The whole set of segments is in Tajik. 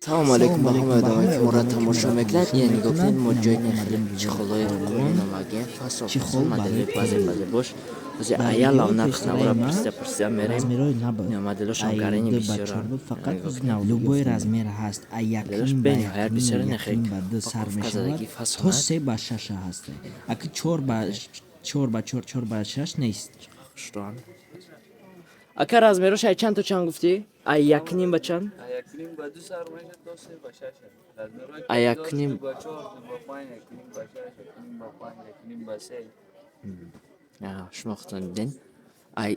Салому алейкум ба ҳамаи одамое, ки моро тамошо мекунанд. Ина, нигоҳ кунед, мо ҷои нехеле чехолҳои қонуномагем, фасон фасон, моделҳои базе базе бош. Ҳозир аялам нарх навора пурсида пурсида мерем. Ина, моделошам гарини бисёранд. Фақат любой размер ҳаст, а Моделош якним ба бениҳоят бисёра, нехе якним ба ду сар упаковка мешавад задагӣ то фасонад. 3 ба 6 ҳаст. Аки 4 ба 4, 4 ба 6, 4 ба 6 нест. Хушроанд. Ака, размерош ай чанд то чанд гуфтӣ? Ай 1,5 ба чанд? 1,5 ба 2 сар мешад то 3 ба 6. Размерҳои А 1,5 2 ба 4, 2 ба 5, 1,5 ба 6, 1,5 ба 5, 1,5 ба 3. Шумо худтон диден. Ай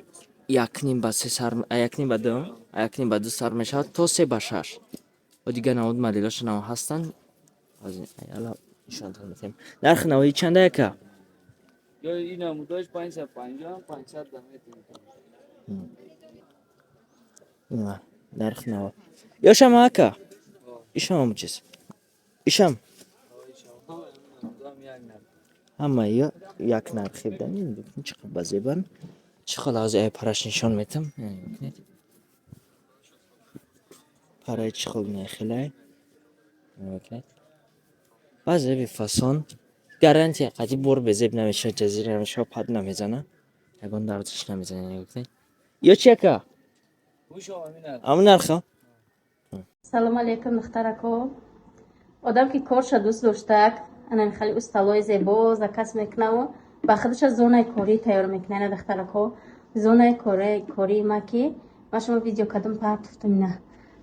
1,5 ба 3 сар, ай 1,5 ба 2, ай 1,5 ба 2 сар мешавад то 3 ба 6. Бо дигар намуд моделошон ҳам ҳастанд. Ҳозир аяла нишонтон медиҳем. Нархи навоӣ чанда, ака? Ё ин намудош 550, 500 да метавонед. Ина, нархи наво. Ёшам, ака? Ишам чиз? Ишам? Намудам як нарх. Ҳама ё як нархи будан. Чӣ қадр базебан. Чӣ хел, ҳозир ай параш нишон метам. Нигоҳ кунед. Параи чӣ хел нехелай. Нигоҳ кунед. Баъзеби фасон. Гарантия қати бор безеб намешавад, ҷазира намешавад, пад намезана. Ягон дардаш намезана, нигоҳ кунед. Ё чи, ака? Ушам ҳамин нарх. Ҳамун нарха? Салому алейкум, духтарако. Одам ки корша дӯст доштак, анами хали усталои зебо заказ мекунаву ба худаша зонаи корӣ тайёр мекуна. Ина, духтарако, зонаи кории ма, ки ма шумо видео кадом партуфтум, ина,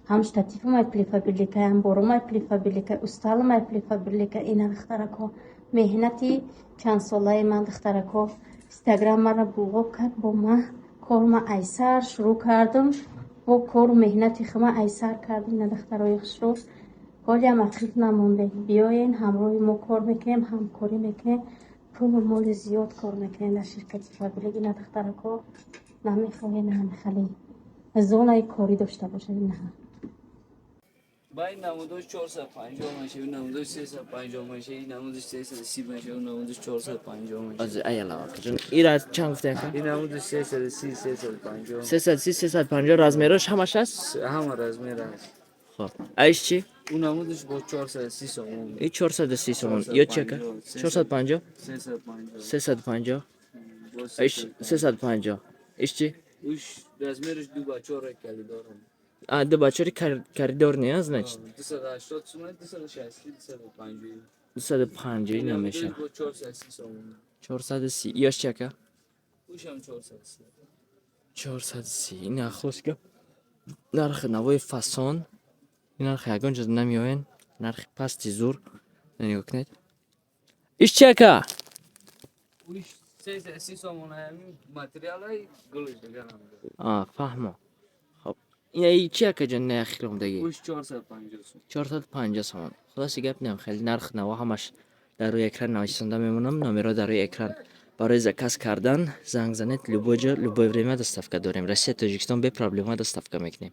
ҳам штативумай Плифаберликай, ҳам боромай Плифаберликай, усталумай Плифаберлика. Ина, духтарако, меҳнати чандсолаи ман. Духтарако, Инстаграм маро булғоб кард, бо ма корма айсар шурӯъ кардам, бо кору меҳнати хума айсар кардем. Ина, духтарои хушрӯ, ҳолиам ақиб намондем. Биёен, ҳамроҳи мо кор мекунем, ҳамкорӣ мекунем, пулу моли зиёд кор мекунем дар ширкати Фаберлик. Ина, духтарако, намехоҳед намехали зонаи корӣ дошта бошед? Ина. Ба ин намудош 450 мешавад, ин намудош 350 мешавад, ин намудош 330 мешавад, ин намудош 450 мешавад. Ҳозир аяла, акаҷон. Ира чанд гуфтӣ, ака? Ин намудош 330, 350. 330, 350. Размерош ҳамаш ҳаст? Ҳама размер ҳаст. Хоб. Аиш чӣ? Он намудош бо 430 сомон. И 430 сомон. Ё чи, ака? 450? 350. 350. Боз Иш 350. Иш чӣ? Уш размераш 2 ба 4 коридорам. А, 2 ба 4 коридорный, а, значит. 280 сомон, 260, 250. 250 намешавад. Бо 430 сомон. 430. Ёш чи, ака? Ушам 430. 430. Ина, хулос гап. Нархи навои фасон. Ин нархи ягон ҷо намеоянд. Нархи пасти зур. Нигоҳ кунед. Иш чи, ака? Уш 330 сомон, ҳамин материалай гулш дигар намудо. А, фаҳмо. Хоб. Ина и чи, акаҷон, не хиломдагӣ? Уш 450 сомон. 450 сомон. Хулоси гап, нем хеле нарх наво ҳамаш дар рӯи экран нависонда мемонам, номерҳо дар рӯи экран. Барои заказ кардан занг занед, любой ҷо, любое время доставка дорем. Россия, Тоҷикистон бе проблема доставка мекунем.